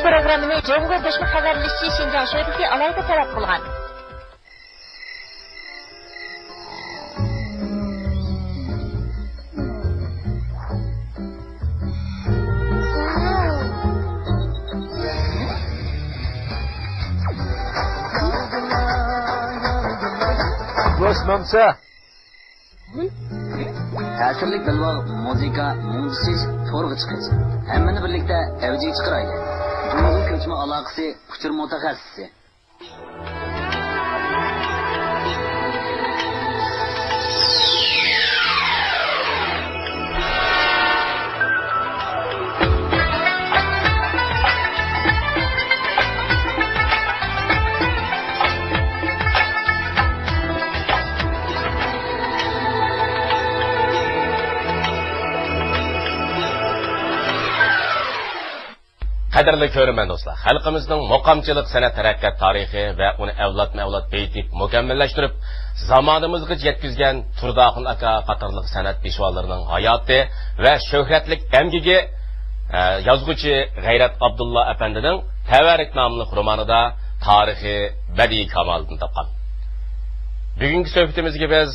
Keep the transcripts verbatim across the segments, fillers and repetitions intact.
پروگراممىنى جۇڭگو گۆشىنىڭ خەۋەرلىشىشى شىنجاڭ شۆبىسى ئالاھىدە تەلەپ قىلغان. دوست مامسا. تەسىرلىك بىلۋال مۇزىكا مۇڭدىشىش تورغا چىقىش. ھەممىنى بىرلىكتە ئەۋجىگە چىقىرايلى. جۇڭگو كۆچمە ئالاقىسى ئۇچۇر مۇتەخەسسىسى. قەدىرلىك كۆرۈرمەن دوستلار، خەلقىمىزنىڭ مۇقامچىلىق سەنئەت تەرەققىيات تارىخى ۋە ئۇنى ئەۋلادمۇ ئەۋلاد بېيىتىپ، مۇكەممەللەشتۈرۈپ، زامانىمىزغىچە يەتكۈزگەن تۇرداخۇن ئاكا قاتارلىق سەنئەت پېشۋالىرىنىڭ ھاياتى ۋە شۆھرەتلىك ئەمگىكى، ئە، يازغۇچى غەيرەت ئابدۇللا ئەپەندىنىڭ تەۋەررۈك ناملىق رومانىدا تارىخىي بەدىئىي كامالىتىنى تاپقان. بۈگۈنكى سۆھبىتىمىزگە بىز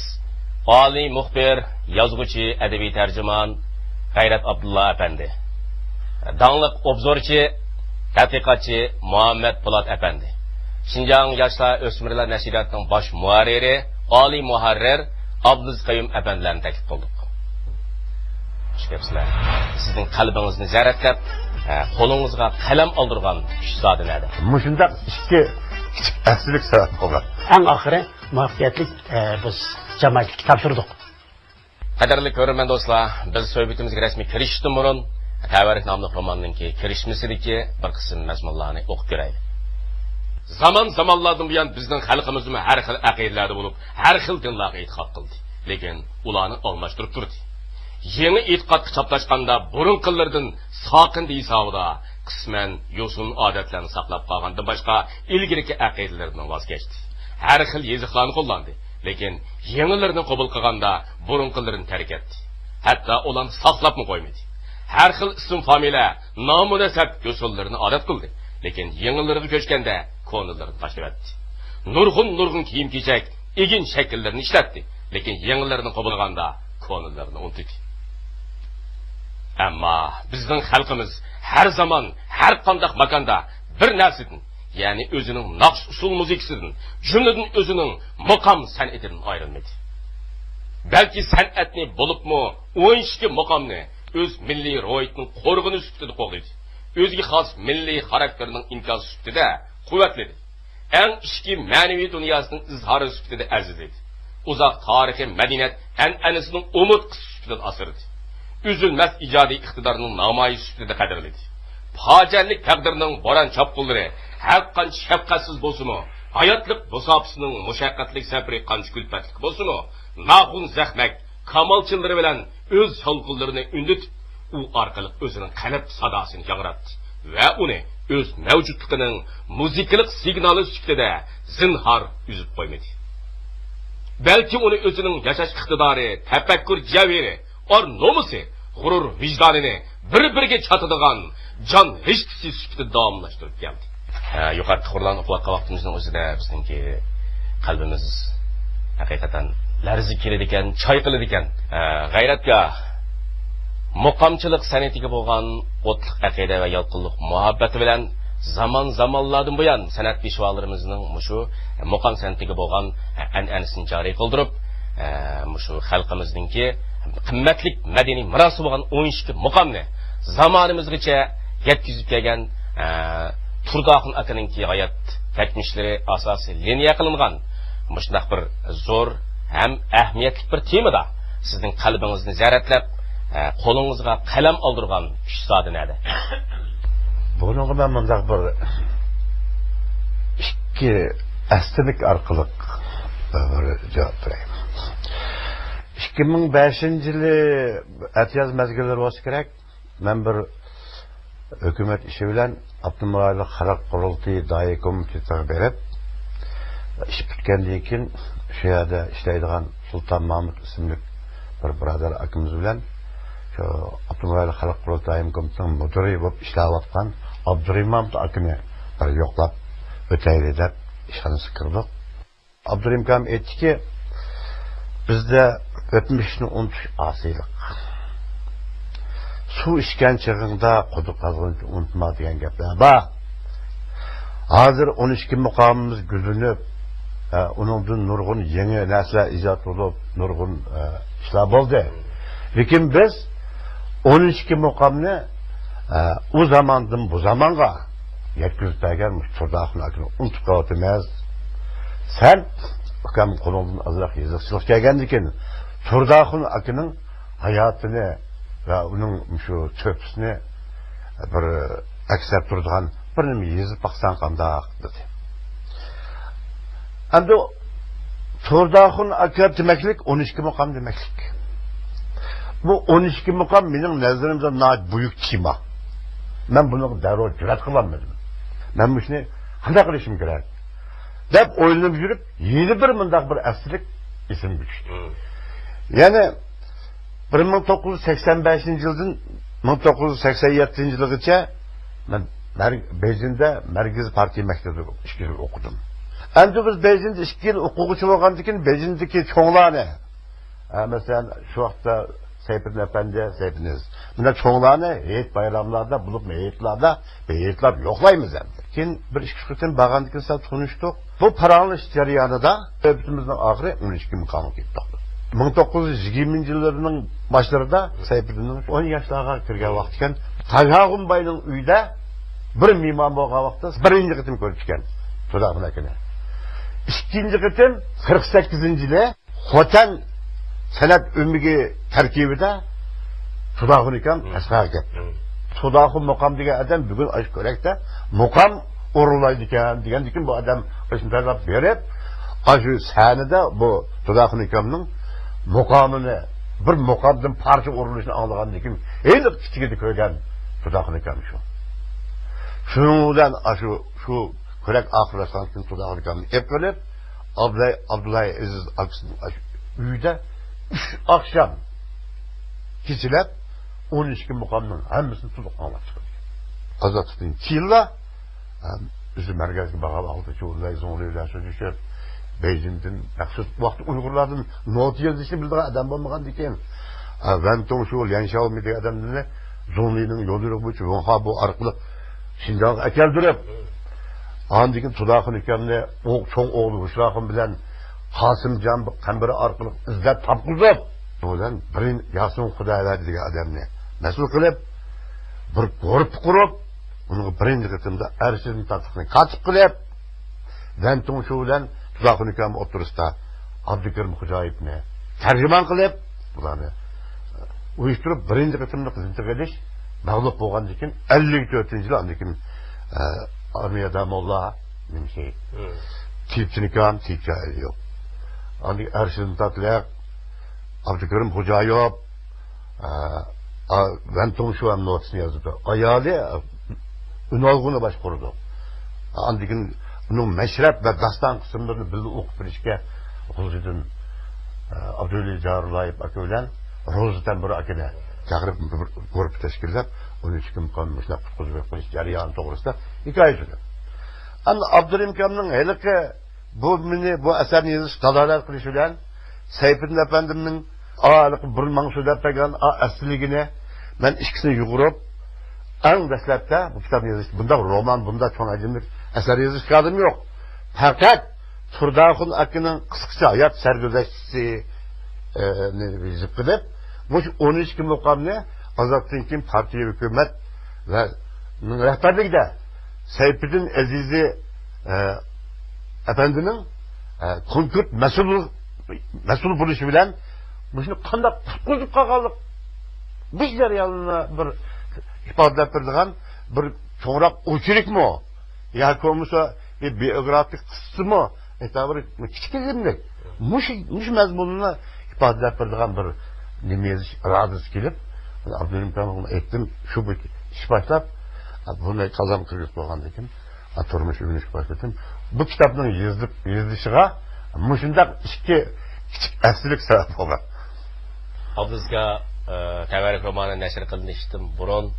ئالىي مۇخبىر، يازغۇچى، ئەدەبىي تەرجىمان غەيرەت ئابدۇللا ئەپەندى، داڭلىق ئوبزورچى، تەتقىقاتچى مۇھەممەت پولات ئەپەندى، شىنجاڭ ياشلار ئۆسمۈرلەر نەشرىياتىنىڭ باش مۇھەررىرى، ئالىي مۇھەررىر ئابلىز قەييۇم ئەپەندىلەرنى تەكلىپ قىلدۇق. خۇش كەپسىلەر. سىزنىڭ قەلبىڭىزنى زەرەتلەپ، ئە، قولىڭىزغا قەلەم ئالدۇرغان كۈچ زادى نەدە؟ مۇشۇنداق ئىككى كىچىك ئەسلىك سەۋەب بولغان. ئەڭ ئاخىرى مۇۋەپپەقىيەتلىك، ئە، بىز جامائەتكە تاپشۇردۇق. قەدىرلىك كۆرۈرمەن دوستلار، بىز سۆھبىتىمىزگە رەسمىي كىرىشىشتىن بۇرۇن، تەۋەررۈك ناملىق روماننىڭكى كىرىشمىسىدىكى بىر قىسىم مەزمۇنلارنى ئوقۇپ كۆرەيلى. زامان زامانلاردىن بۇيان بىزنىڭ خەلقىمىزمۇ ھەر خىل ئەقىدىلەردە بولۇپ، ھەر خىل دىنلارغا ئېتىقاد قىلدى. لېكىن ئۇلارنى ئالماشتۇرۇپ تۇردى. يېڭى ئېتىقادقا چاپلاشقاندا بۇرۇنقىلىرىدىن ساقىندى ھېسابىدا قىسمەن يوسۇن ئادەتلەرنى ساقلاپ قالغاندىن باشقا ئىلگىرىكى ئەقىدىلىرىدىن ۋاز كەچتى. ھەر خىل يېزىقلارنى قوللاندى. لېكىن يېڭىلىرىنى قوبۇل قىلغاندا بۇرۇنقىلىرىنى تەرك ئەتتى. ھەتتا ئۇلارنى ساقلاپمۇ قويمىدى. ھەر خىل ئىسىم فامىلە، نامۇ نەسەب يوسۇنلىرىنى ئادەت قىلدى. لېكىن يېڭىلىرىغا كۆچكەندە كونىلىرىنى تاشلىۋەتتى. نۇرغۇن نۇرغۇن كىيىم-كېچەك، ئىگىن شەكىللىرىنى ئىشلەتتى. لېكىن يېڭىلىرىنى قوبۇل قىلغاندا كونىلىرىنى ئۇنتۇدى. ئەمما بىزنىڭ خەلقىمىز ھەر زامان، ھەر قانداق ماكاندا بىر نەرسىدىن، يەنى ئۆزىنىڭ ناخشا ئۇسسۇل مۇزىكىسىدىن، جۈملىدىن ئۆزىنىڭ مۇقام سەنئىتىدىن ئايرىلمىدى. بەلكى سەنئەتنى، بولۇپمۇ ئون ئىككى مۇقامنى ئۆز مىللىي روھىيىتىنىڭ قورغىنى سۈپىتىدە قوغدىدى. ئۆزىگە خاس مىللىي خاراكتېرىنىڭ ئىنكاسى سۈپىتىدە قۇۋۋەتلىدى. ئەڭ ئىچكى مەنىۋى دۇنياسىنىڭ ئىزھارى سۈپىتىدە ئەزىزلىدى. ئۇزاق تارىخىي مەدەنىيەت ئەنئەنىسىنىڭ ئومۇرتقىسى سۈپىتىدە ئاسرىدى. ئۈزۈلمەس ئىجادىي ئىقتىدارنىڭ نامايىشى سۈپىتىدە قەدىرلىدى. پاجىئەلىك تەقدىرنىڭ بوران-چاپقۇنلىرى ھەر قانچە شەپقەتسىز بولسىمۇ، ھاياتلىق مۇساپىسىنىڭ مۇشەققەتلىك سەپىرى قانچە كۈلپەتلىك بولسىمۇ، ناخۇن زەخمەك كامالچىلىرى بىلەن ئۆز يالقۇنلىرىنى ئۈندىتىپ، ئۇ ئارقىلىق ئۆزىنىڭ قەلب ساداسىنى ياڭراتتى ۋە ئۇنى ئۆز مەۋجۇتلۇقىنىڭ مۇزىكىلىق سىگنالى سۈپىتىدە زىنھار ئۈزۈپ قويمىدى. بەلكى ئۇنى ئۆزىنىڭ ياشاش ئىقتىدارى، تەپەككۇر جەۋھىرى، ئار نومۇسى، غۇرۇر ۋىجدانىنى بىر-بىرىگە چاتىدىغان جان رىشتىسى سۈپىتىدە داۋاملاشتۇرۇپ كەلدى. ھە، يۇقىرىقى تۇخۇملارنى ئوقۇۋاتقان ۋاقتىمىزنىڭ ئۆزىدە بىزنىڭكى قەلبىمىز ھەقىقەتەن لەرزىگە كېلىدىكەن، چايقىلىدىكەن. ھە، غەيرەتكە، مۇقامچىلىق سەنئىتىگە بولغان ئوتلۇق ئەقىدە ۋە يالقۇنلۇق مۇھەببىتى بىلەن زامان-زامانلاردىن بۇيان سەنئەت پېشۋالىرىمىزنىڭ مۇشۇ مۇقام سەنئىتىگە بولغان ئەنئەنىسىنى جارى قىلدۇرۇپ، مۇشۇ خەلقىمىزنىڭكى قىممەتلىك مەدەنىي مىراسى بولغان ئون ئىككى مۇقامنى زامانىمىزغىچە يەتكۈزۈپ كەلگەن، ئە، تۇرداخۇن ئاكىنىڭكى ھايات كەچمىشلىرى ئاساسىي لىنىيە قىلىنغان مۇشۇنداق بىر زور ھەم ئەھمىيەتلىك بىر تېمىدا سىزنىڭ قەلبىڭىزنى زەرەتلەپ، ئە، قولىڭىزغا قەلەم ئالدۇرغان كۈچ زادى نەدە؟ بۇنىڭغا مەن مۇنداق بىر ئىككى ئەستىنىك ئارقىلىق بىر جاۋاب بېرەي. ئىككى مىڭ بەشىنچى يىلى ئەتىياز مەزگىللىرى بولسا كېرەك، مەن بىر ھۆكۈمەت ئىشى بىلەن ئاپتونوم رايونلۇق خەلق قۇرۇلتىيى دائىرە كومىتېتىغا بېرىپ، ئىش پۈتكەندىن كېيىن شۇ يەردە ئىشلەيدىغان سۇلتان مامۇت ئىسىملىك بىر بۇرادەر ئاكىمىز بىلەن ئاپتونوم رايونلۇق خەلق قۇرۇلتىيى دائىمىي كومىتېتىنىڭ مۇدىرى بولۇپ ئىشلەۋاتقان ئابدۇرېھىم مامۇت ئاكىنى بىر يوقلاپ ئۆتەيلى دەپ ئىشخانىسىغا كىردۇق. ئابدۇرېھىم ئاكام ئېيتتىكى، بىزدە ئۆتمۈشنى ئۇنتۇش ئاسىيلىق. سۇ ئىچكەن چېغىڭدا قۇدۇق قازغىنىنى ئۇنتۇما دېگەن گەپلەر بار. ھازىر ئون ئىككى مۇقامىمىز گۈللىنىپ، ئە، ئۇنىڭدىن نۇرغۇن يېڭى نەرسىلەر ئىجاد بولۇپ، نۇرغۇن، ئە، ئىشلار بولدى. لېكىن بىز ئون ئىككى مۇقامنى، ئە، ئۇ زاماندىن بۇ زامانغا يەتكۈزۈپ بەرگەن مۇشۇ تۇرداخۇن ئاكىنى ئۇنتۇپ قېلىۋاتىمىز. سەن، ئۇكام، قولۇڭدىن ئازراق يېزىقچىلىق كەلگەندىكىن، تۇرداخۇن ئاكىنىڭ ھاياتىنى ۋە ئۇنىڭ شۇ تۆھپىسىنى بىر ئەكس ئەتتۈرىدىغان بىر نېمە يېزىپ باقساڭ قانداق؟ دېدى. ئەمدى تۇرداخۇن ئاكا دېمەكلىك ئون ئىككى مۇقام دېمەكلىك. بۇ ئون ئىككى مۇقام مېنىڭ نەزىرىمدە ناھايىتى بۈيۈك تېما. مەن بۇنىڭغا دەررۇ جۈرئەت قىلالمىدىم. مەن مۇشۇنى قانداق قىلىشىم كېرەك دەپ ئويلىنىپ يۈرۈپ، يەنە بىر مۇنداق بىر ئەسلىك ئېسىمگە چۈشتى. مم. يەنى بىر مىڭ توققۇز يۈز سەكسەن بەشىنچى يىلدىن مىڭ توققۇز يۈز سەكسەن يەتتىنچى يىلغىچە مەن مەر-، بېيجىڭدا مەركىزىي پارتىيە مەكتىپىدە ئىككى يىل ئوقۇدۇم. ئەمدى بىز بېيجىڭدا ئىككى يىل ئوقۇغۇچى بولغاندىكىن، بېيجىڭدىكى چوڭلارنى، ئە، مەسىلەن، شۇ ۋاقىتتا سەيپىدىن ئەپەندى، سەيپىدىن ئەزىز، مانا چوڭلارنى ھېيت بايراملاردا، بولۇپمۇ ھېيتلاردا بىر ھېيتلاپ يوقلايمىز ئەمدى. كېيىن بىر ئىككى قېتىم بارغاندىن كېيىن سەل تونۇشتۇق. بۇ پاراڭلىشىش جەريانىدا سۆھبىتىمىزنىڭ ئاخىرى ئون ئىككى مۇقامغا كېلىپ توختىدى. مىڭ توققۇز يۈز يىگىرمىنچى يىللىرىنىڭ باشلىرىدا سەيپىدىننىڭ ئون ياشلارغا كىرگەن ۋاقتى ئىكەن. تايھاغۇم باينىڭ ئۆيىدە بىر مېھمان بولغان ۋاقىتتا بىرىنچى قېتىم كۆرۈپتىكەن تۇرداخۇن ئاكىنى. ئىككىنچى قېتىم قىرىق سەككىزىنچى يىلى خوتەن سەنئەت ئۆمىكى تەركىبىدە تۇرداخۇن ئاكام، مم، تەسخىرگە كەپتۇ. مم. تۇرداخۇن مۇقام دېگەن ئادەم بۈگۈن ئاشۇ كۆرەكتە مۇقام ئورۇنلايدىكەن دېگەندىكىن، بۇ ئادەم ئاشۇنداقلاپ بېرىپ، ئاشۇ سەھنىدە بۇ تۇرداخۇن ئاكامنىڭ مۇقامىنى، بىر مۇقامدىن پارچە ئورۇنلىشىنى ئاڭلىغاندىن كېيىن، ھېلىقى كىچىكىدە كۆرگەن تۇرداخۇن ئاكام شۇ. شۇنىڭ بىلەن ئاشۇ، شۇ كۆرەك ئاخىرلاشقاندىن كېيىن تۇرداخۇن ئاكامنى ئېلىپ قېلىپ، ئابدۇلاي، ئابدۇلاي ئەزىز ئاكىسىنىڭ ئاشۇ ئۆيىدە ئۈچ ئاخشام كېچىلەپ ئون ئىككى مۇقامنىڭ ھەممىسىنى تولۇق ئاڭلاپ چىقىدۇ. ئازادلىقتىن كېيىنلا، ئەم، ئۆزى مەركەزگە بارغان ۋاقتىدا چۇۋۇلاي زۇڭلى بىلەن سۆزلىشىپ، بېيجىڭدىن مەخسۇس ۋاقىت ئۇيغۇرلاردىن نوتا يېزىشنى بىلىدىغان ئادەم بولمىغاندىكىن، ئە، ۋەن تۇڭشۇ، ليەن شياۋمى دېگەن ئادەملەرنى زۇڭلىنىڭ يوللىرىغا بويىچە ۋېنخابو ئارقىلىق شىنجاڭغا ئەكەلدۈرۈپ، ئاندىن كېيىن تۇرداخۇن ئاكامنى ئو-، چوڭ ئوغلى ھۇشراخۇن بىلەن قاسىمجان قەمبىرى ئارقىلىق ئىزدەپ تاپقۇزۇپ، بۇ بىلەن بىرىن-، ياسىن خۇدايۋەردى دېگەن ئادەمنى مەسئۇل قىلىپ، بىر گۇرۇپپا قۇرۇپ، ئۇنىڭغا بىرىنچى قېتىمدا ئەرشىدىن تاتلىقنى كاتىپ قىلىپ، ۋەن تۇڭشۇ بىلەن تۇرداخۇن ئاكام ئوتتۇرىسىدا ئابدۇكېرىم خوجايېۋنى تەرجىمان قىلىپ، بۇلارنى ئۇيۇشتۇرۇپ، بىرىنچى قېتىملىق زىنتىغا ئېلىش مەغلۇپ بولغاندىن كېيىن، ئەللىك تۆتىنچى يىلى ئاندىن كېيىن، ئە، ئارمىيەدە موللا، نېمىشى، مم، تېيىپچىنىكام، تېيىپچى ئەلىيوف. ئاندىن كېيىن ئەرشىدىن تاتلىق، ئابدۇكېرىم خوجايېۋ، ئە، ئا، ۋەن تۇڭشۇ ھەم نوتىسىنى يازىدۇ. ئايالى، ئە، ئۈنئالغۇنى باشقۇرىدۇ. ئاندىن كېيىن ئۇنىڭ مەشرەپ ۋە داستان قىسىملىرىنى بىللە ئوقۇپ بېرىشكە غۇلجىدىن، ئە، ئابدۇۋەلى جارۇللايېف ئاكا بىلەن روزا تەمبۇر ئاكىنى چاقىرىپ، بىر گۇرۇپپا تەشكىللەپ، ئون ئىككى مۇقام مۇشۇنداق قۇتقۇزۇپ قويۇش جەريانى توغرىسىدا ھېكايە سۆزلەپ. ئەمدى ئابدۇرېھىم ئاكامنىڭ ھېلىقى بۇ مېنى، بۇ ئەسەرنى يېزىش دالالەت قىلىشى بىلەن سەيپىدىن ئەپەندىمنىڭ ئا، ھېلىقى بۇرۇن ماڭا سۆزلەپ بەرگەن ئا، ئەسلىگىنى مەن ئىككىسىنى يۇغۇرۇپ، ئەڭ دەسلەپتە بۇ كىتابنى يېزىش، بۇنداق رومان، بۇنداق چوڭ ھەجىملىك ئەسەر يېزىش ئىرادەم يوق. پەقەت تۇرداخۇن ئاكىنىڭ قىسقىچە ھايات سەرگۈزەشتىسى، ئى، نى يېزىپ قىلىپ، مۇشۇ ئون ئىككى مۇقامنى ئازادلىقتىن كېيىن پارتىيە، ھۆكۈمەت ۋە نىڭ رەھبەرلىكىدە سەيپىدىن ئەزىزى، ئە، ئەپەندىنىڭ، ئە، كونكرېت مەسئۇل، مەسئۇل بولۇشى بىلەن مۇشۇنى قانداق قۇتقۇزۇپ قالغانلىق، بۇ جەرياننى بىر ئىپادىلەپ بېرىدىغان بىر چوڭراق ئوچېركمۇ ياكى بولمىسا بىر بىيوگرافىك قىسسىمۇ، ئېتابىر كىچىك ئىلىملىك. مۇشۇ، مۇشۇ مەزمۇننى ئىپادىلەپ بېرىدىغان بىر نېمە يېزىش ئىرادىسى كېلىپ، ئابدۇرېھىم ئاكامغا ئېيتتىم، شۇ بىر ئىش باشلاپ، بۇنى قازان قىلغۇچ بولغاندىن كېيىن، تۇرمۇش ئۆگىنىشكە باشلىدىم. بۇ كىتابنىڭ يېزىلىپ، يېزىلىشىغا مۇشۇنداق ئىككى كىچىك ئەسلىك سەۋەب بولغان. ئابلىز ئاكا، تەۋەررۈك رومانى نەشر قىلىنىشتىن بۇرۇن،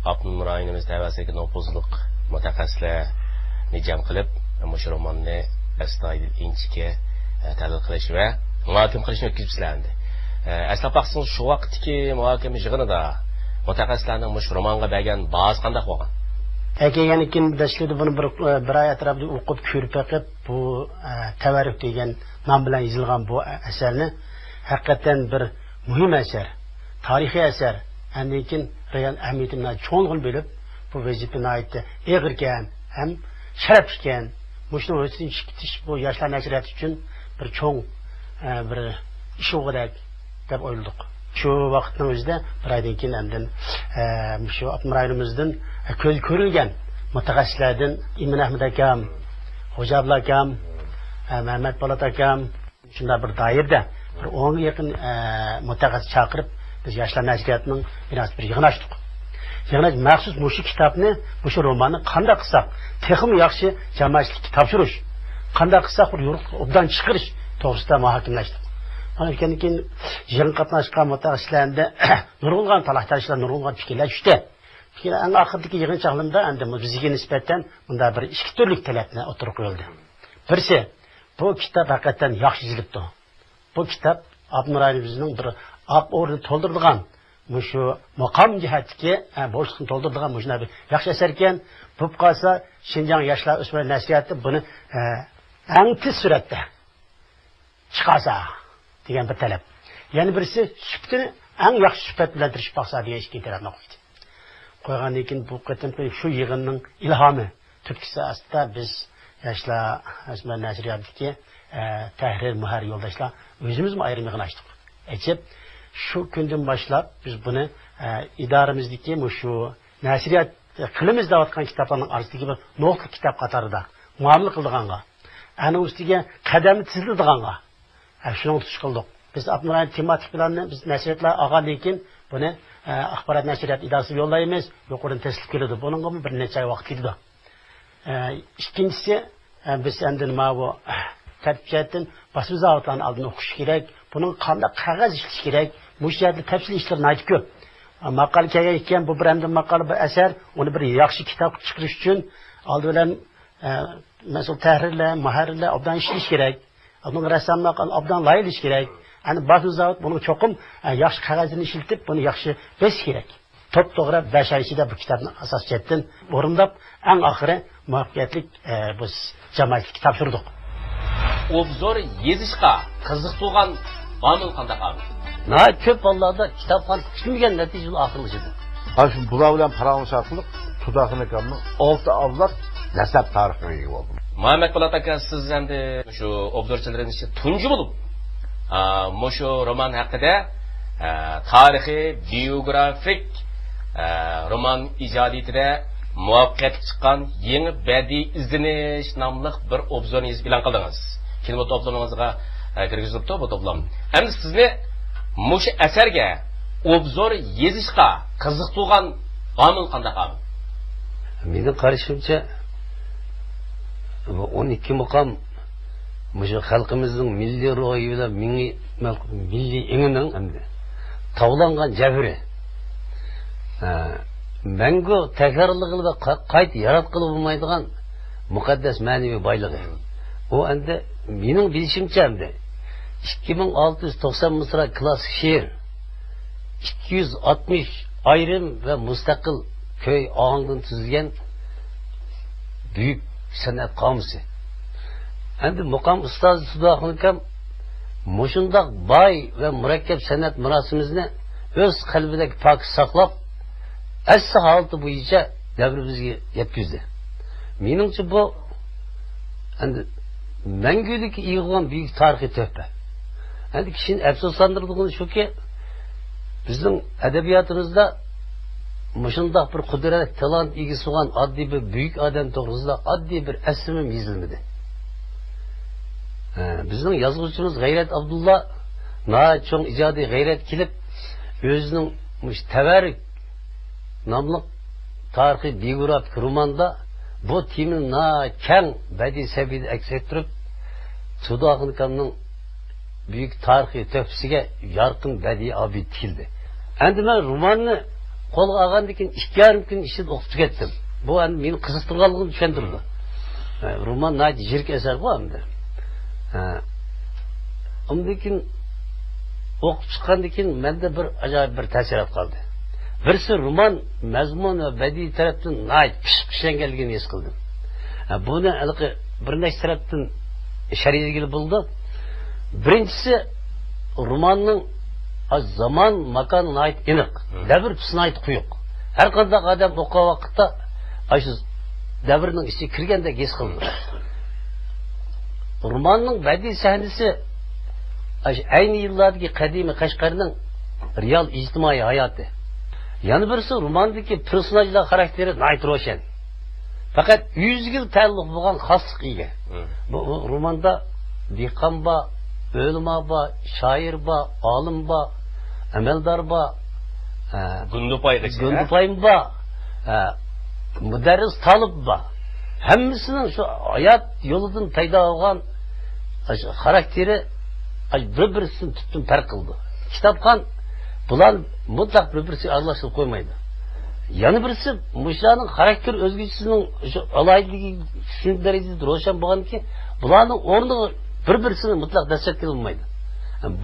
ئاپتونوم رايونىمىز تەۋەسىدىكى نوپۇزلۇق مۇتەخەسسىسلەرنى جەم قىلىپ، مۇشۇ روماننى ئەستايىدىل، ئىنچىكە تەھلىل قىلىش ۋە مۇھاكىمە قىلىشنى ئۆتكۈزۈپسىلەر ئەمدى. ئەسلەپ باقسىڭىز، شۇ ۋاقىتتىكى مۇھاكىمە يىغىنىدا مۇتەخەسسىسلەرنىڭ مۇشۇ رومانغا بەرگەن باھاسى قانداق بولغان؟ ئەكەلگەندىن كېيىن دەسلىپىدە بۇنى بىر، بىر ئاي ئەتراپىدا ئوقۇپ، كۆرۈپ بېقىپ، بۇ، ئە، تەۋەررۈك دېگەن نام بىلەن يېزىلغان بۇ ئەسەرنى ھەقىقەتەن بىر مۇھىم ئەسەر، تارىخىي ئەسەر، ئاندىن كېيىن رېئال ئەھمىيىتىنى ناھايىتى چوڭلۇقىنى بىلىپ، بۇ ۋەزىپە ناھايىتى ئېغىركەن ھەم شەرەپلىككەن. مۇشۇنىڭ ھۆددىسىدىن چىقىپ كېتىش بۇ ياشلار نەشرىياتى ئۈچۈن بىر چوڭ، ئە، بىر ئىش بولغۇدەك دەپ ئويلىدۇق. شۇ ۋاقىتنىڭ ئۆزىدە بىر ئايدىن كېيىن ئاندىن، ئە، مۇشۇ ئاپتونوم رايونىمىزدىن، ئە، كۆز كۆرۈلگەن مۇتەخەسسىسلەردىن ئىمىن ئەھمەت ئاكام، خوجا ئابلا ئاكام، ئە، مەمەت پولات ئاكام، شۇنداق بىر دائىرىدە بىر ئونغا يېقىن، ئە، مۇتەخەسسىس چاقىرىپ، بىز ياشلار نەشرىياتىنىڭ بىناسىدا بىر يىغىن ئاچتۇق. يىغىن ئاچ-، مەخسۇس مۇشۇ كىتابنى، مۇشۇ روماننى قانداق قىلساق تېخىمۇ ياخشى جامائەتچىلىككە تاپشۇرۇش، قانداق قىلساق بىر يورۇقلۇققا ئوبدان چىقىرىش توغرىسىدا مۇھاكىمىلەشتۇق. مانا ئۆتكەندىن كېيىن يىغىنغا قاتناشقان مۇتەخەسسىسلەردە نۇرغۇنلىغان تالاش-تارتىشلار، نۇرغۇنلىغان پىكىرلەر چۈشتى. لېكىن ئەڭ ئاخىرىدىكى يىغىن چاغلىرىدا ئەمدى بىزگە نىسبەتەن مۇنداق بىر ئىككى تۈرلۈك تەلەپنى ئوتتۇرىغا قويۇلدى. بىرسى، بۇ كىتاب ھەقىقەتەن ياخشى يېزىلىپتۇ. بۇ كىتاب ئاپتونوم رايونىمىزنىڭ بىر ئاق ئورنىنى تولدۇرىدىغان، مۇشۇ مۇقام جەھەتتىكى، ئە، بوشلۇقنى تولدۇرىدىغان مۇشۇنداق بىر ياخشى ئەسەركەن. بولۇپ قالسا، شىنجاڭ ياشلار ئۆسمۈرلەر نەشرىياتى بۇنى، ئە، ئەڭ تېز سۈرئەتتە چىقارسا دېگەن بىر تەلەپ. يەنە بىرسى، سۈپىتىنى ئەڭ ياخشى سۈپەت بىلەن تىرىشىپ باقسا دېگەن ئىككىنچى تەلەپنى قويدى. قويغاندىن كېيىن بۇ قېتىمقى شۇ يىغىننىڭ ئىلھامى تۈرتكىسى ئاستىدا بىز ياشلار ئۆسمۈرلەر نەشرىياتىدىكى، ئە، تەھرىر، مۇھەررىر يولداشلار ئۆزىمىزمۇ ئايرىم يىغىن ئاچتۇق. ئېچىپ، شۇ كۈندىن باشلاپ بىز بۇنى، ئە، ئىدارىمىزدىكى مۇشۇ نەشرىيات قىلىمىز دەۋاتقان كىتابلارنىڭ ئارىسىدىكى بىر نوقۇتلۇق كىتاب قاتارىدا مۇئامىلە قىلىدىغانغا، ئەنىڭ ئۈستىگە قەدەمنى تېزلىتىدىغانغا، ھە، شۇنىڭغا تۇتۇش قىلدۇق. بىز ئاپتونوم رايون تېماتىك پىلانىنى بىز نەشرىياتلار ئالغاندىن كېيىن، بۇنى، ئە، ئاخبارات نەشرىيات ئىدارىسىگە يوللايمىز، يۇقىرىدىن تەستىق كېلىدۇ. بۇنىڭغىمۇ بىر نەچچە ئاي ۋاقىت كېتىدۇ. ئە، ئىككىنچىسى، ئە، بىز ئەمدى ماۋۇ تەرتىپ جەھەتتىن باسما زاۋۇتلارنى ئالدىن ئوقۇش كېرەك. بۇنىڭغا قانداق قەغەز ئىشلىتىش كېرەك؟ مۇشۇ يەردە تەپسىلىي ئىشلار ناھايىتى كۆپ. ماقالە كەلگەن ئىكەن، بۇ بىر ئەمدى ماقالە، بىر ئەسەر، ئۇنى بىر ياخشى كىتاب قىلىپ چىقىرىش ئۈچۈن ئالدى بىلەن، ئە، مەسئۇل تەھرىرلەر، مۇھەررىرلەر ئوبدان ئىشلىشى كېرەك. بۇنىڭ رەسساملار ئوبدان لايىھەلىشى كېرەك. ئەنە باسما زاۋۇت بۇنىڭ چوقۇم، ئە، ياخشى قەغەزلىرىنى ئىشلىتىپ، بۇنى ياخشى بېسىشى كېرەك. توپتوغرا بەش ئاي ئىچىدە بۇ كىتابنى ئاساسىي جەھەتتىن ئورۇنداپ، ئەڭ ئاخىرى مۇۋەپپەقىيەتلىك، ئە، بۇ جامائەتلىككە تاپشۇردۇق. ئوبزور يېزىشقا قىزىقىدىغان ئامىل قانداق ئامىل؟ ناھايىتى كۆپ ھاللاردا كىتابخانا پۈتمىگەن نەتىجىدە ئاخىرلىشىدۇ. ئاشۇ بۇلار بىلەن پاراڭلىشىش ئارقىلىق تۇداخۇن ئاكامنىڭ ئالتە ئەۋلاد نەسەب تارىخىغا ئىگە بولدۇم. مۇھەممەد پولات ئاكا، سىز ئەمدى شۇ ئوبزورچىلىرىمىز ئىچىدە تۇنجى بولۇپ، ئا، مۇشۇ رومان ھەققىدە، ئا، تارىخىي، بىيوگرافىك، ئا، رومان ئىجادىيىتىدە مۇۋەپپەقىيەتلىك چىققان يېڭى بەدىئىي ئىزدىنىش ناملىق بىر ئوبزورنى يېزىپ ئېلان قىلدىڭىز. كىنو توپلىمىڭىزغا، ئە، كىرگۈزۈلۈپتۇ بۇ توپلام. ئەمدى سىزنى مۇشۇ ئەسەرگە ئوبزور يېزىشقا قىزىقتۇرغان ئامىل قانداق ئامىل؟ مېنىڭ قارىشىمچە، بۇ ئون ئىككى مۇقام مۇشۇ خەلقىمىزنىڭ مىللىي روھى بىلەن مىللىي، مىللىي ئېڭىنىڭ ئەمدى تاۋلانغان جەۋھىرى. ھە، مەڭگۈ تەكرارلىغىلى ۋە قا-، قايتا ياراتقىلى بولمايدىغان مۇقەددەس مەنىۋى بايلىقى. ئۇ ئەمدى مېنىڭ بىلىشىمچە ئەمدى ئىككى مىڭ ئالتە يۈز توقسان مىسرا كلاسسىك شېئىر، ئىككى يۈز ئاتمىش ئايرىم ۋە مۇستەقىل كۈي ئاھاڭدىن تۈزۈلگەن بۈيۈك سەنئەت قامۇسى. ئەمدى مۇقام ئۇستازى تۇداخۇن ئاكام مۇشۇنداق باي ۋە مۇرەككەپ سەنئەت مىراسىمىزنى ئۆز قەلبىدەك پاكىز ساقلاپ، ئەسلى ھالىتى بويىچە دەۋرىمىزگە يەتكۈزدى. مېنىڭچە، بۇ ئەمدى مەڭگۈلۈككە ئىگە بولغان بۈيۈك تارىخىي تۆھپە. ئەمدى كىشىنى ئەپسۇسلاندۇرىدىغىنى شۇكى، بىزنىڭ ئەدەبىياتىمىزدا مۇشۇنداق بىر قۇدرەت، تالانت ئىگىسى بولغان ئاددىي بىر بۈيۈك ئادەم توغرىسىدا ئاددىي بىر ئەسلىمىمۇ يېزىلمىدى. ھە، بىزنىڭ يازغۇچىمىز غەيرەت ئابدۇللا ناھايىتى چوڭ ئىجادىي غەيرەت كېلىپ، ئۆزىنىڭ مۇشۇ تەۋەررۈك ناملىق تارىخىي بىيوگرافىك روماندا بۇ تېمىنى ناھايىتى كەڭ بەدىئىي سەۋىيەدە ئەكس ئەتتۈرۈپ، تۇداخۇن ئاكامنىڭ بۈيۈك تارىخىي تۆھپىسىگە يارقىن بەدىئىي ئابىدە تىكىلدى. ئەمدى مەن روماننى قولغا ئالغاندىن كېيىن ئىككى يېرىم كۈن ئىچىدە ئوقۇپ تۈگەتتىم. بۇ ئەمدى مېنى قىزىقتۇرغانلىقىنى چۈشەندۈرىدۇ. ھە، رومان ناھايىتى يىرىك ئەسەرغۇ ئەمدى. ھە. ئۇندىن كېيىن ئوقۇپ چىققاندىن كېيىن مەندە بىر ئاجايىپ بىر تەسىرات قالدى. بىرسى، رومان مەزمۇن ۋە بەدىئىي تەرەپتىن ناھايىتى پىششىق ئىشلەنگەنلىكىنى ھېس قىلدىم. ھە، بۇنى ھېلىقى بىر نەچچە تەرەپتىن شەرھلىگىلى بولىدۇ. بىرىنچىسى، روماننىڭ زامان، ماكانى ناھايىتى ئېنىق، مم. دەۋر تۈسى ناھايىتى قويۇق. ھەر قانداق ئادەم ئوقۇغان ۋاقىتتا ئاشۇ دەۋرنىڭ ئىچىگە كىرگەندەك ھېس قىلىدۇ. روماننىڭ بەدىئىي سەھنىسى ئاشۇ ئەينى يىللاردىكى قەدىمىي قەشقەرنىڭ رېئال ئىجتىمائىي ھاياتى. يەنە بىرسى، روماندىكى پېرسوناژلار خاراكتېرى ناھايىتى روشەن. پەقەت ئۆزىگىلا تەئەللۇق بولغان خاسلىققا ئىگە. مم. بۇ، بۇ روماندا دېھقان بار، ئۆلىما بار، شائىر بار، ئالىم بار، ئەمەلدار بار، ئە، گۇندىپايغىچە. گۇندىپايمۇ بار، ئە، مۇدەررىس تالىپ بار. ھەممىسىنىڭ شۇ ھايات يولىدىن پەيدا بولغان، ئاشۇ خاراكتېرى، ئاشۇ بىر-بىرسىدىن تۈپتىن پەرق قىلىدۇ. كىتابخان بۇلار مۇتلەق بىر-بىرسىگە ئارىلاشتۇرۇپ قويمايدۇ. يەنە بىرسى، مۇشۇلارنىڭ خاراكتېر ئۆزگىچىسىنىڭ شۇ ئالاھىدىلىكى شۇ دەرىجىدە روشەن بولغانكى، بۇلارنىڭ ئورنىغا بىر-بىرسىنى مۇتلەق دەسسەپ كېلەلمەيدۇ.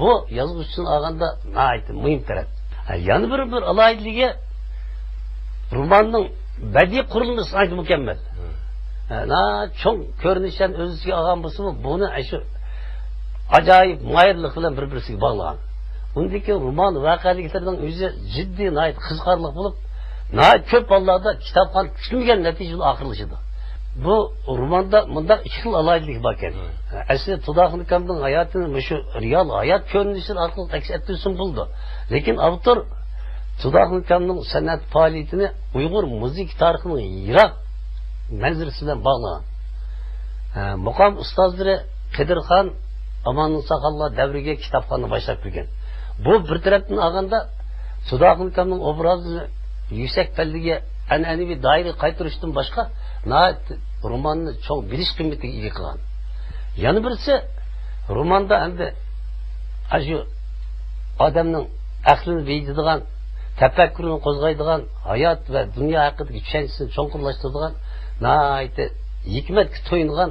بۇ يازغۇچىدىن ئالغاندا ناھايىتى مۇھىم تەرەپ. يەنە بىر، بىر ئالاھىدىلىكى، روماننىڭ بەدىئىي قۇرۇلمىسى ناھايىتى مۇكەممەل. مم. ھە، ناھايىتى چوڭ كۆرۈنۈشلەرنى ئۆز ئىچىگە ئالغان بولسىمۇ، بۇنى ئاشۇ ئاجايىپ ماھىرلىق بىلەن بىر-بىرسىگە باغلىغان. ئۇندىن كېيىن رومان ۋەقەلىكلىرىنىڭ ئۆزى جىددىي، ناھايىتى قىزىقارلىق بولۇپ، ناھايىتى كۆپ ھاللاردا كىتابخان كۈتمىگەن نەتىجە بىلەن ئاخىرلىشىدۇ. بۇ روماندا مۇنداق ئىككى خىل ئالاھىدىلىك باركەن. مم. ئەسلى تۇداخۇن ئاكامنىڭ ھاياتىنى مۇشۇ رېئال ھايات كۆرۈنۈشلىرى ئارقىلىق ئەكس ئەتتۈرسىمۇ بولىدۇ. لېكىن ئاپتور تۇداخۇن ئاكامنىڭ سەنئەت پائالىيىتىنى ئۇيغۇر مۇزىكا تارىخىنىڭ يىراق مەنزىرىسى بىلەن باغلىغان. ھە، مۇقام ئۇستازلىرى قېدىرخان، ئاماننىساخانلار دەۋرىگە كىتابخانىنى باشلاپ كىرگەن. بۇ بىر تەرەپتىن ئالغاندا، تۇداخۇن ئاكامنىڭ ئوبرازىنى يۈكسەك پەللىگە، ئەنئەنىۋى دائىرىگە قايتۇرۇشتىن باشقا، ناھايىتى روماننى چوڭ بىلىش قىممىتىگە ئىگە قىلغان. يەنە بىرسى، روماندا ئەمدى ئاشۇ ئادەمنىڭ ئەقلىنى بېيىتىدىغان، تەپەككۇرىنى قوزغايدىغان، ھايات ۋە دۇنيا ھەققىدىكى چۈشەنچىسىنى چوڭقۇرلاشتۇرىدىغان ناھايىتى ھېكمەتكە تويۇنغان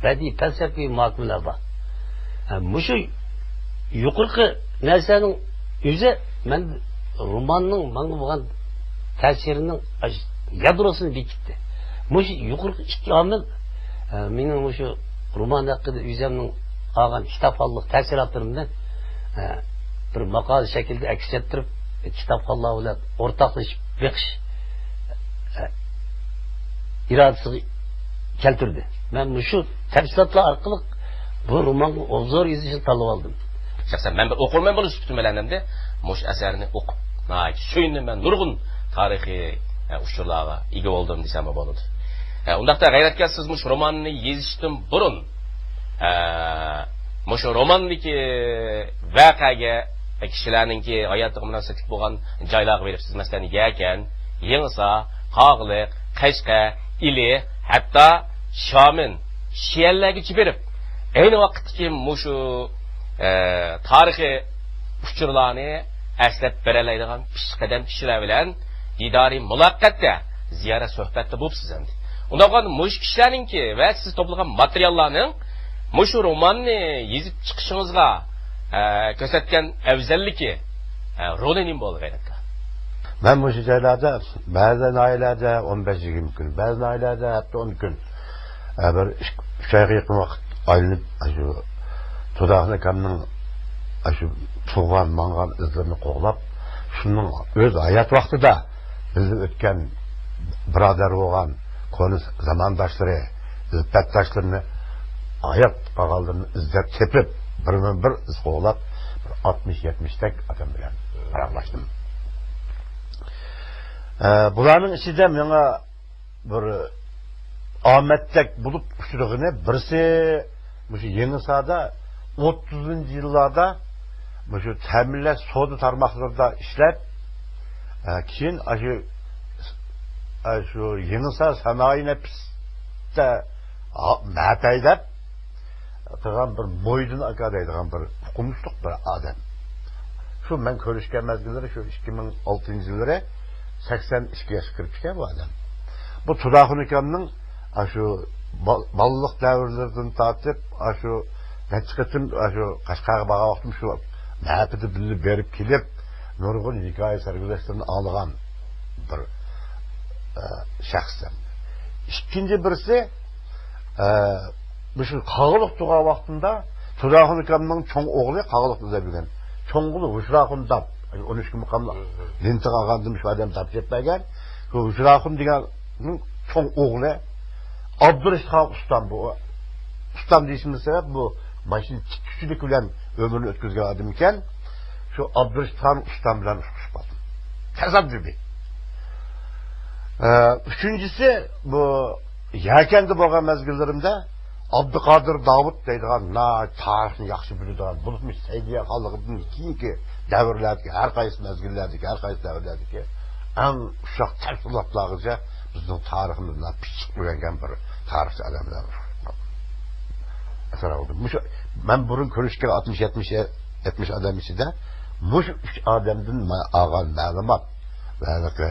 بەدىئىي پەلسەپىۋى مۇھاكىمىلەر بار. ھە، مۇشۇ يۇقىرىقى نەرسىلەرنىڭ ئۆزى مەن روماننىڭ ماڭا بولغان تەسىرىنىڭ يادروسىنى بېكىتتى. مۇشۇ يۇقىرىقى ئىككى ئامىل، ئە، مېنىڭ مۇشۇ رومان ھەققىدە ئۆزۈمنىڭ ئالغان كىتابخانلىق تەسىراتلىرىمنى، ئە، بىر ماقالە شەكلىدە ئەكس ئەتتۈرۈپ، كىتابخانلار بىلەن ئورتاقلىشىپ بېقىش، ئە، ئىرادىسىگە كەلتۈردى. مەن مۇشۇ تەپسىلاتلار ئارقىلىق بۇ رومانغا ئوبزور يېزىشنى تاللىۋالدىم. شەخسەن مەن بىر ئوقۇرمەن بولۇش سۈپىتىم بىلەن ئەمدى مۇشۇ ئەسەرنى ئوقۇپ، ناھايىتى سۆيۈندۈم. مەن نۇرغۇن تارىخىي، ئە، ئۇچۇرلارغا ئىگە بولدۇم دېسەممۇ بولىدۇ. ئە، ئۇنداقتا غەيرەتكە سىز مۇشۇ روماننى يېزىشتىن بۇرۇن، ئە، مۇشۇ روماندىكى ۋەقەگە، كىشىلەرنىڭكى ھاياتىغا مۇناسىۋەتلىك بولغان جايلارغا بېرىپسىز. مەسىلەن، يەكەن، يېڭىسار، قاغىلىق، قەشقەر، ئىلى، ھەتتا شامېن، شىئەنلەرگىچە بېرىپ، ئەينى ۋاقىتتىكى مۇشۇ، ئە، تارىخىي ئۇچۇرلارنى ئەسلەپ بېرەلەيدىغان پېشقەدەم كىشىلەر بىلەن دىدارىي مۇلاقاتتا، زىيارەت سۆھبەتتە بولۇپسىز ئەمدى. ئۇنداق بولغاندا مۇشۇ كىشىلەرنىڭكى ۋە سىز توپلىغان ماتېرىياللارنىڭ مۇشۇ روماننى يېزىپ چىقىشىڭىزغا، ئە، كۆرسەتكەن ئەۋزەللىكى، ئە، رولى نېمە بولدى غەيرەت ئاكا؟ مەن مۇشۇ جايلاردا، بەزى ناھىيەلەردە ئون بەش يىگىرمە كۈن، بەزى ناھىيەلەردە ھەپتە ئون كۈن، ئە، بىر ئىك-، ئۈچ ئايغا يېقىن ۋاقىت ئايلىنىپ، ئاشۇ تۇداخۇن ئاكامنىڭ ئاشۇ تۇغقان، ماڭغان ئىزلىرىنى قوغلاپ، شۇنىڭ ئۆز ھايات ۋاقتىدا بىللە ئۆتكەن بۇرادەر بولغان كونا زامانداشلىرى، ئىلپەتداشلىرىنى، ھايات قالغانلىرىنى ئىزدەپ تېپىپ، بىرمۇ بىر ئىز قوغلاپ، بىر ئاتمىش يەتمىشتەك ئادەم بىلەن پاراڭلاشتىم. ئە، بۇلارنىڭ ئىچىدە ماڭا بىر ئامەتتەك بولۇپ ئۇچرىغىنى بىرسى، مۇشۇ يېڭىساردا ئوتتۇزىنچى يىللاردا مۇشۇ تەمىنلەش سودا تارماقلىرىدا ئىشلەپ، ئە، كېيىن ئاشۇ، ئاشۇ يېڭىسار سانائىي نەپىستە ھا-، مەپەيلەپ، قىلغان بىر مويدىن ئاكا دەيدىغان بىر ئوقۇمۇشلۇق بىر ئادەم. شۇ مەن كۆرۈشكەن مەزگىللىرى شۇ ئىككى مىڭ ئالتىنچى يىللىرى، سەكسەن ئىككى ياشقا كىرىپتىكەن بۇ ئادەم. بۇ تۇداخۇن ئاكامنىڭ ئاشۇ بال-، بالىلىق دەۋرلىرىدىن تارتىپ، ئاشۇ نەچچە قېتىم ئاشۇ قەشقەرگە بارغان ۋاقتىم شۇ مەھەپپىدە بىللە بېرىپ كېلىپ، نۇرغۇن ھېكايە سەرگۈزەشتلىرىنى ئاڭلىغان بىر، ئە، شەخس. ئىككىنچى بىرسى، ئە، مۇشۇ قاغىلىق تۇرغان ۋاقتىمدا تۇداخۇن ئاكامنىڭ چوڭ ئوغلى قاغىلىقتا ئۆلۈپ كەلگەن. چوڭ ئوغلى ھۇشراخۇن داپ، ئون ئىككى مۇقاملىق لېنتىغا ئالغاندىن شۇ ئادەم داپ چېلىپ بەرگەن. شۇ ھۇشراخۇن دېگەننىڭ چوڭ ئوغلى ئابدۇرېشىتخان ئۇستام بۇ. ئۇستام دېيىشىمىز سەۋەب، بۇ ماشىنا تىككۈچىلىك بىلەن ئۆمرىنى ئۆتكۈزگەن ئادەم ئىكەن. شۇ ئابدۇرېشىتخان ئۇستام بىلەن ئۇچرىشىپ قالدىم. تاسادىپىي. ئە، ئۈچىنچىسى، بۇ يەكەندە بولغان مەزگىللىرىمدە ئابدۇقادىر داۋۇت دەيدىغان ناھايىتى تارىخنى ياخشى بىلىدىغان، بولۇپمۇ سەئىدىيە خانلىقىدىن كېيىنكى دەۋرلەردىكى، ھەر قايسى مەزگىللەردىكى، ھەر قايسى دەۋرلەردىكى ئەڭ ئۇششاق تەپسىلاتلارغىچە بىزنىڭ تارىخىمىزنى پىششىق ئۆگەنگەن بىر تارىخچى ئادەملەر. ئەسەر ئالدىم. مۇشۇ مەن بۇرۇن كۆرۈشكەن ئاتمىش، يەتمىش، يەتمىش ئادەم ئىچىدە مۇشۇ ئۈچ ئادەمدىن مەن ئالغان مەلۇمات ۋە ھېلىقى،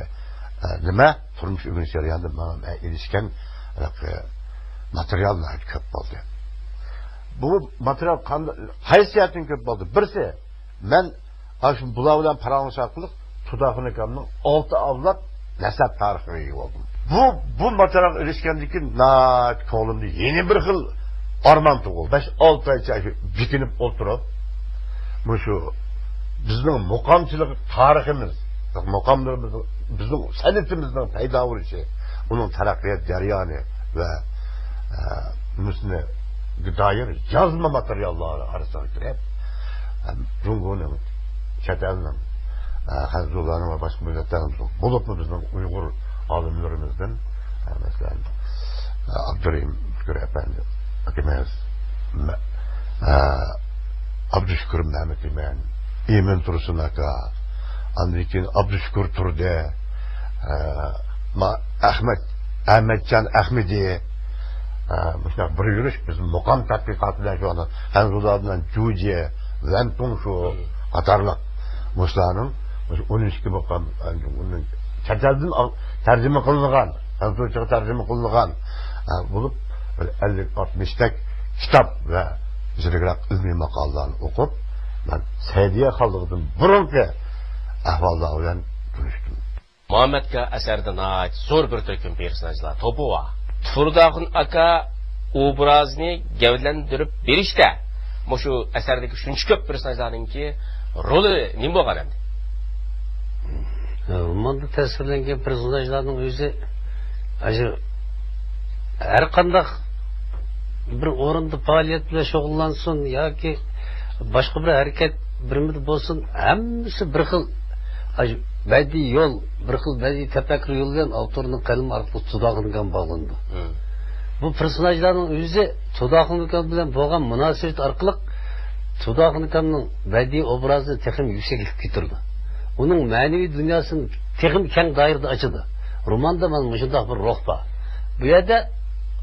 ئە، نېمە، تۇرمۇش ئۆگىنىش جەريانىدا ماڭا مەن ئېرىشكەن ھېلىقى ماتېرىيال ناھايىتى كۆپ بولدى. بۇ ماتېرىيال قاند-، قايسى جەھەتتىن كۆپ بولدى؟ بىرسى، مەن ئاشۇ بۇلار بىلەن پاراڭلىشىش ئارقىلىق تۇداخۇن ئاكامنىڭ ئالتە ئەۋلاد نەسەب تارىخىغا ئىگە بولدۇم. بۇ، بۇ ماتېرىيالغا ئېرىشكەندىن كېيىن ناھايىتى كۆڭلۈمدە يەنە بىر خىل ئارمان تۇغۇلدى. بەش، ئالتە ئايچە شۇ بېكىنىپ ئولتۇرۇپ، مۇشۇ بىزنىڭ مۇقامچىلىق تارىخىمىز، مۇقاملىرىمىز، بىزنىڭ سەنئىتىمىزنىڭ پەيدا بولۇشى، ئۇنىڭ تەرەققىيات جەريانى ۋە، ئە، بۇنىسىگە دائىر يازما ماتېرىياللار ئارىسىغا كىرىپ، ئە، جۇڭگونىڭ، چەت ئەلنىڭ، ئە، خەنزۇلارنىڭ ۋە باشقا مىللەتلەرنىڭ، بولۇپمۇ بىزنىڭ ئۇيغۇر ئالىملىرىمىزدىن، ئە، مەسىلەن، ئە، ئابدۇرېھىم ئۆتكۈر ئەپەندى، ئاكىمىز، مە-، ئە، ئابدۇشۈكۈر مەمەتئىمىن، ئىمىن تۇرسۇن ئاكا، ئاندىن كېيىن ئابدۇشۈكۈر تۇردى، ئە، ما-، ئەخمەت، ئەمەتجان ئەخمىدى، ئە، مۇشۇنداق بىر يۈرۈش بىز مۇقام تەتقىقاتى بىلەن شۇغۇللىنىپ، خەنزۇلار بىلەن جۇجيې، ۋەن تۇڭشۇ قاتارلىق مۇشۇلارنىڭ مۇشۇ ئون ئىككى مۇقام، ئە، ئۇنىڭ چەت ئەلدىن ئال-، تەرجىمە قىلىنغان، خەنزۇچىغا تەرجىمە قىلىنغان، ئە، بولۇپ، بىر ئەللىك، ئاتمىشتەك كىتاب ۋە زىرىكرەك ئىلمىي ماقالىلەرنى ئوقۇپ، مەن سەئىدىيە خانلىقىدىن بۇرۇنقى ئەھۋاللار بىلەن تونۇشتۇم. مۇھەممەتكا ئەسەردە ناھايىتى زور بىر تۈركۈم پېرسوناژلار توپى بار. تۇرداخۇن ئاكا ئوبرازىنى گەۋدىلەندۈرۈپ بېرىشتە مۇشۇ ئەسەردىكى شۇنچە كۆپ پېرسوناژلارنىڭكى رولى نېمە بولغان ئەمدى؟ روماندا تەسۋىرلەنگەن پېرسوناژلارنىڭ ئۆزى، ئاشۇ ھەر قانداق بىر ئورۇندا پائالىيەت بىلەن شۇغۇللانسۇن ياكى باشقا بىر ھەرىكەت بىرمىدە بولسۇن، ھەممىسى بىر خىل، ئاشۇ بەدىئىي يول، بىر خىل بەدىئىي تەپەككۇر يولى بىلەن ئاپتورنىڭ قەلىمى ئارقىلىق تۇداخۇن ئاكام باغلىنىدۇ. مم. بۇ پېرسوناژلارنىڭ ئۆزى تۇداخۇن ئاكام بىلەن بولغان مۇناسىۋىتى ئارقىلىق تۇداخۇن ئاكامنىڭ بەدىئىي ئوبرازىنى تېخىمۇ يۈكسەكلىككە كۆتۈرىدۇ. ئۇنىڭ مەنىۋى دۇنياسىنى تېخىمۇ كەڭ دائىرىدە ئاچىدۇ. روماندا مانا مۇشۇنداق بىر روھ بار. بۇ يەردە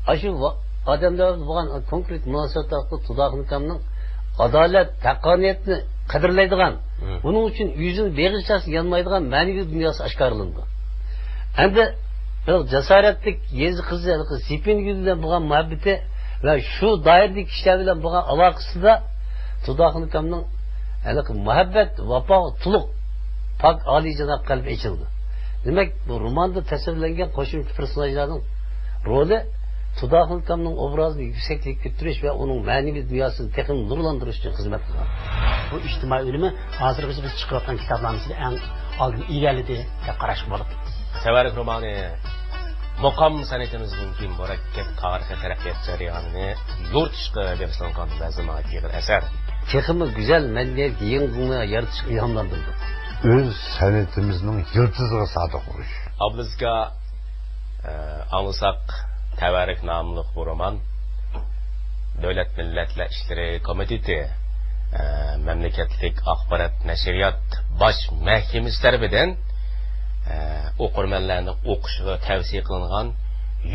ئاشۇ ۋا-، ئادەملەر بىلەن بولغان كونكرېت مۇناسىۋەت ئارقىلىق تۇداخۇن ئاكامنىڭ ئادالەت، ھەققانىيەتنى قەدىرلەيدىغان، مم، ئۇنىڭ ئۈچۈن ئۆزىنى بېغىشلاشقا يانمايدىغان مەنىۋى دۇنياسى ئاشكارىلىنىدۇ. ئەمدى بىر جاسارەتلىك يېزا قىزى ھېلىقى سېپىنگۈل بىلەن بولغان مۇھەببىتى ۋە شۇ دائىرىدىكى كىشىلەر بىلەن بولغان ئالاقىسىدا تۇداخۇن ئاكامنىڭ ھېلىقى مۇھەببەت، ۋاپاغا تولۇق، پاك، ئالىيجاناب قەلبى ئېچىلىدۇ. دېمەك، بۇ روماندا تەسۋىرلەنگەن قوشۇمچە پېرسوناژلارنىڭ رولى تۇداخۇن ئاكامنىڭ ئوبرازىنى يۈكسەكلىككە كۆتۈرۈش ۋە ئۇنىڭ مەنىۋى دۇنياسىنى تېخىمۇ نۇرلاندۇرۇش ئۈچۈن خىزمەت قىلغان. بۇ ئىجتىمائىي ئۈنۈمى ھازىرغىچە بىز چىقىرىۋاتقان كىتابلارنىڭ ئىچىدە ئەڭ ئالدىن ئىگىلىدى دەپ قاراشقا بولىدۇ. تەۋەررۈك رومانى مۇقام سەنئىتىمىزنىڭكى مۇرەككەپ تارىخىي تەرەققىيات جەريانىنى يورۇتۇشقا بېغىشلانغان بەزى ناھايىتى ئېغىر ئەسەر. تېخىمۇ گۈزەل مەدەنىيەت يېڭى دۇنيا يارىتىشقا ئىلھاملاندۇرىدۇ. ئۆز سەنئىتىمىزنىڭ يىلتىزىغا سادىق بولۇش. ئابلىز ئاكا، ئە، ئاڭلىساق، تەۋەررۈك ناملىق بۇ رومان دۆلەت مىللەتلەر ئىشلىرى كومىتېتى، ئە، مەملىكەتلىك ئاخبارات نەشرىيات باش مەھكىمىسى تەرىپىدىن، ئە، ئوقۇرمەنلەرنىڭ ئوقۇشىغا تەۋسىيە قىلىنغان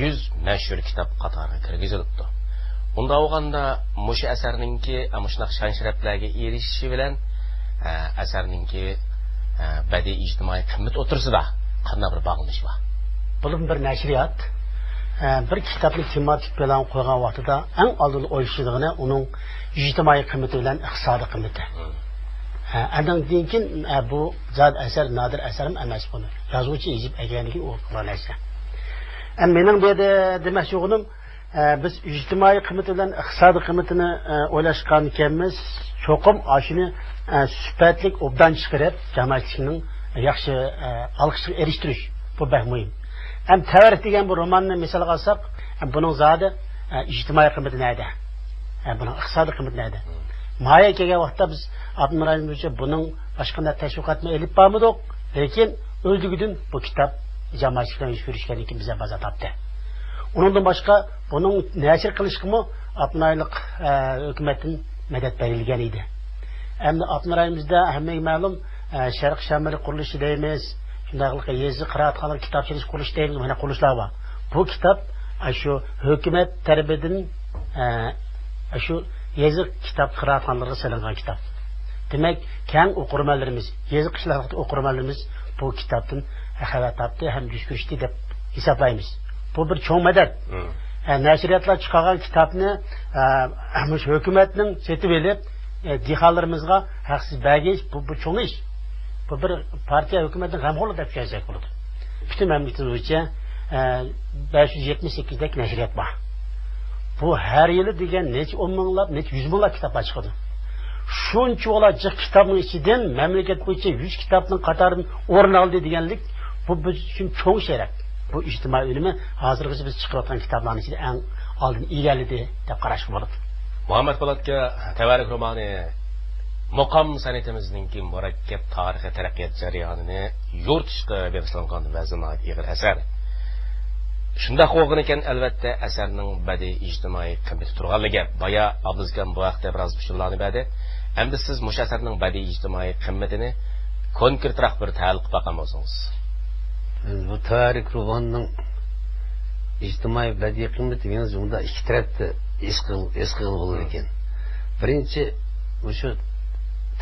يۈز مەشھۇر كىتاب قاتارىغا كىرگۈزۈلۈپتۇ. بۇنداق بولغاندا، مۇشۇ ئەسەرنىڭكى، ئە، مۇشۇنداق شان-شەرەپلەرگە ئېرىشىشى بىلەن، ئە، ئەسەرنىڭكى، ئە، بەدىئىي ئىجتىمائىي قىممىتى ئوتتۇرىسىدا قانداق بىر باغلىنىش بار؟ بۇلۇم بىر نەشرىيات، ئە، بىر كىتابنى تېماتىك پىلانغا قويغان ۋاقتىدا ئەڭ ئالدىدا ئويلىشىدىغىنى ئۇنىڭ ئىجتىمائىي قىممىتى بىلەن ئىقتىسادىي قىممىتى. مم. ئە، ئاندىن كېيىن، ئە، بۇ زادى ئەسەر، نادىر ئەسەرمۇ ئەمەس بۇنى. يازغۇچى يېزىپ ئەكەلگەندىن كېيىن ئۇ قىلغان نەرسە. ئە، مېنىڭ بۇ يەردە دېمەكچى بولغىنىم، ئە، بىز ئىجتىمائىي قىممىتى بىلەن ئىقتىسادىي قىممىتىنى، ئە، ئويلاشقانىكەنمىز، چوقۇم ئاشۇنى، ئە، سۈپەتلىك ئوبدان چىقىرىپ، جامائەتچىلىكنىڭ ياخشى، ئە، ئالقىشىغا ئېرىشتۈرۈش، بۇ بەك مۇھىم. ھەم تەۋەررۈك دېگەن بۇ روماننى مىسالغا ئالساق، ھەم بۇنىڭ زادى، ئە، ئىجتىمائىي قىممىتى نەدە؟ ئە، بۇنىڭ ئىقتىسادىي قىممىتى نەدە؟ مم. ماھىيەتكە كەلگەن ۋاقىتتا بىز ئاپتونوم رايونىمىز بويىچە بۇنىڭ باشقا قانداق تەشۋىقاتنى ئېلىپ بارمىدۇق، لېكىن ئۆلدۈرگۈدىن بۇ كىتاب جامائەتچىلىك بىلەن يۈز كۆرۈشكەندىن كېيىن بىزگە بازار تاپتى. ئۇنىڭدىن باشقا بۇنىڭ نەشر قىلىشقىمۇ ئاپتونوم رايونلۇق، ئە، ھۆكۈمەتتىن مەدەت بېرىلگەن ئىدى. ئەمدى ئاپتونوم رايونىمىزدا ھەممىگە مەلۇم، ئە، شەرقىي شامىلى قۇرۇلۇشى دەيمىز، شۇنداقلا يېزا قىرائەتخانىلار، كىتاب سېلىش قۇرۇلۇشى دەيمىز، مانا قۇرۇلۇشلار بار. بۇ كىتاب، ئە، شۇ ھۆكۈمەت تەرىپىدىن، ئە، شۇ يېزا كىتاب قىرائەتخانىلىرىغا سېلىنغان كىتاب. دېمەك، كەڭ ئوقۇرمەنلىرىمىز، يېزا قىشلاقتىكى ئوقۇرمەنلىرىمىز بۇ كىتابتىن خەۋەر تاپتى ھەم يۈز كۆرۈشتى دەپ ھېسابلايمىز. بۇ بىر چوڭ مەدەت. مم. ئە، نەشرىياتلار چىقارغان كىتابنى، ئە، مۇشۇ ھۆكۈمەتنىڭ سېتىۋېلىپ، ئە، دېھقانلىرىمىزغا ھەقسىز بەرگەن ئىش، بۇ، بۇ چوڭ ئىش. بۇ بىر پارتىيە ھۆكۈمەتنىڭ غەمخورلۇقى دەپ چۈشەنسەك بولىدۇ. پۈتۈن مەملىكىتىمىز بويىچە، ئە، بەش يۈز يەتمىش سەككىز دەك نەشرىيات بار. بۇ ھەر يىلى دېگەن نەچچە ئون مىڭلاپ، نەچچە يۈز مىڭلاپ كىتابلار چىقىدۇ. شۇنچىۋالا جىق كىتابنىڭ ئىچىدىن مەملىكەت بويىچە يۈز كىتابنىڭ قاتارىدىن ئورۇن ئالدى دېگەنلىك، بۇ بىز ئۈچۈن چوڭ شەرەپ. بۇ ئىجتىمائىي ئۈنۈمى ھازىرغىچە بىز چىقىرىۋاتقان كىتابلارنىڭ ئىچىدە ئەڭ ئالدىن ئىلگىرىلىدى دەپ قاراشقا بولىدۇ. مۇھەممەد پولات ئاكا، تەۋەررۈك رومانى مۇقام سەنئىتىمىزنىڭكى مۇرەككەپ تارىخىي تەرەققىيات جەريانىنى يورۇتۇشقا بېغىشلانغان ۋەزنى ناھايىتى ئېغىر ئەسەر. شۇنداق بولغىنىكەن، ئەلۋەتتە، ئەسەرنىڭ بەدىئىي ئىجتىمائىي قىممىتى تۇرغانلىقى گەپ. بايا ئابلىز ئاكام بۇ ھەقتە بىراز ئۇچۇرلارنى بەردى. ئەمدى سىز مۇشۇ ئەسەرنىڭ بەدىئىي ئىجتىمائىي قىممىتىنى كونكرېتراق بىر تەھلىل قىلىپ باققان بولسىڭىز. بۇ تەۋەررۈك روماننىڭ ئىجتىمائىي بەدىئىي قىممىتى مېنىڭچە مۇنداق ئىككى تەرەپتە ھېس قىل-، ھېس قىلغىلى بولىدىكەن. بىرىنچى، مۇشۇ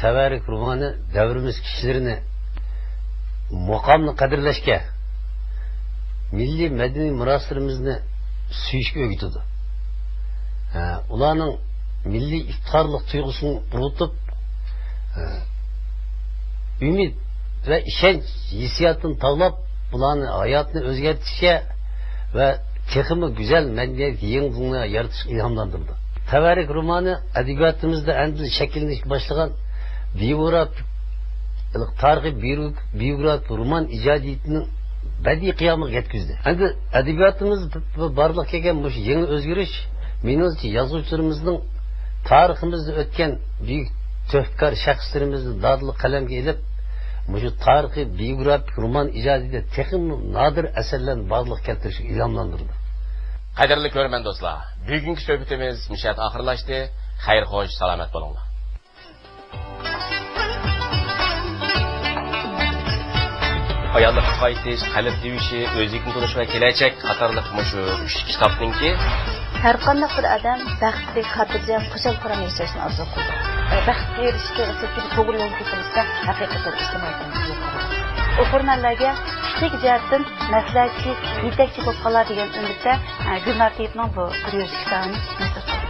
تەۋەررۈك رومانى دەۋرىمىز كىشىلىرىنى مۇقامنى قەدىرلەشكە، مىللىي مەدەنىي مىراسلىرىمىزنى سۆيۈشكە ئۆگىتىدۇ. ھە، ئۇلارنىڭ مىللىي ئىپتىخارلىق تۇيغۇسىنى ئۇرغۇتۇپ، ھە، ئۈمىد ۋە ئىشەنچ ھېسسىياتىنى تاۋلاپ، ئۇلارنى ھاياتنى ئۆزگەرتىشكە ۋە تېخىمۇ گۈزەل مەدەنىيەت يېڭى بۇلۇڭلار يارىتىشقا ئىلھاملاندۇرىدۇ. تەۋەررۈك رومانى ئەدەبىياتىمىزدا ئەمدى شەكىللىنىشكە باشلىغان بىيوگراف-، تارىخىي بىيو-، بىيوگرافىك رومان ئىجادىيىتىنىڭ بەدىئىي قىيامىغا يەتكۈزدى. ئەمدى ئەدەبىياتىمىزدا بارلىققا كەلگەن مۇشۇ يېڭى ئۆزگىرىش، مېنىڭچە، يازغۇچىلىرىمىزنىڭ تارىخىمىزدا ئۆتكەن بۈيۈك تۆھپىكار شەخسلىرىمىزنى دادىللىق قەلەمگە ئېلىپ، مۇشۇ تارىخىي بىيوگرافىك رومان ئىجادىيىتىدە تېخىمۇ نادىر ئەسەرلەرنى بارلىققا كەلتۈرۈشكە ئىلھاملاندۇردى. قەدىرلىك كۆرۈرمەن دوستلار، بۈگۈنكى سۆھبىتىمىز مۇشۇ يەردە ئاخىرلاشتى. خەير خوش، سالامەت بولۇڭلار. ئاياللىققا قايتىش، قەلب تىۋىشى، ئۆزلۈكنى تونۇش ۋە كېلەچەك قاتارلىق مۇشۇ ئۈچ كىتابنىڭكى. ھەر قانداق بىر ئادەم بەختلىك، خاتىرجەم، خۇشال-خۇرام ياشاشنى ئارزۇ قىلىدۇ. بەختكە ئېرىشىشكە، توغرا يولغا كېتىلىشكە ھەقىقەتەن ئىجتىمائىي تەنقىد قىلىدۇ. ئوقۇرمەنلەرگە پىسخىك جەھەتتىن مەسلىھەتچى، يېتەكچى بولۇپ قالار دېگەن ئۈمىدتە، گۈلنار تېيىپنىڭ بۇ قۇرۇق يېزىش كىتابىنى نەشر قىلدۇق.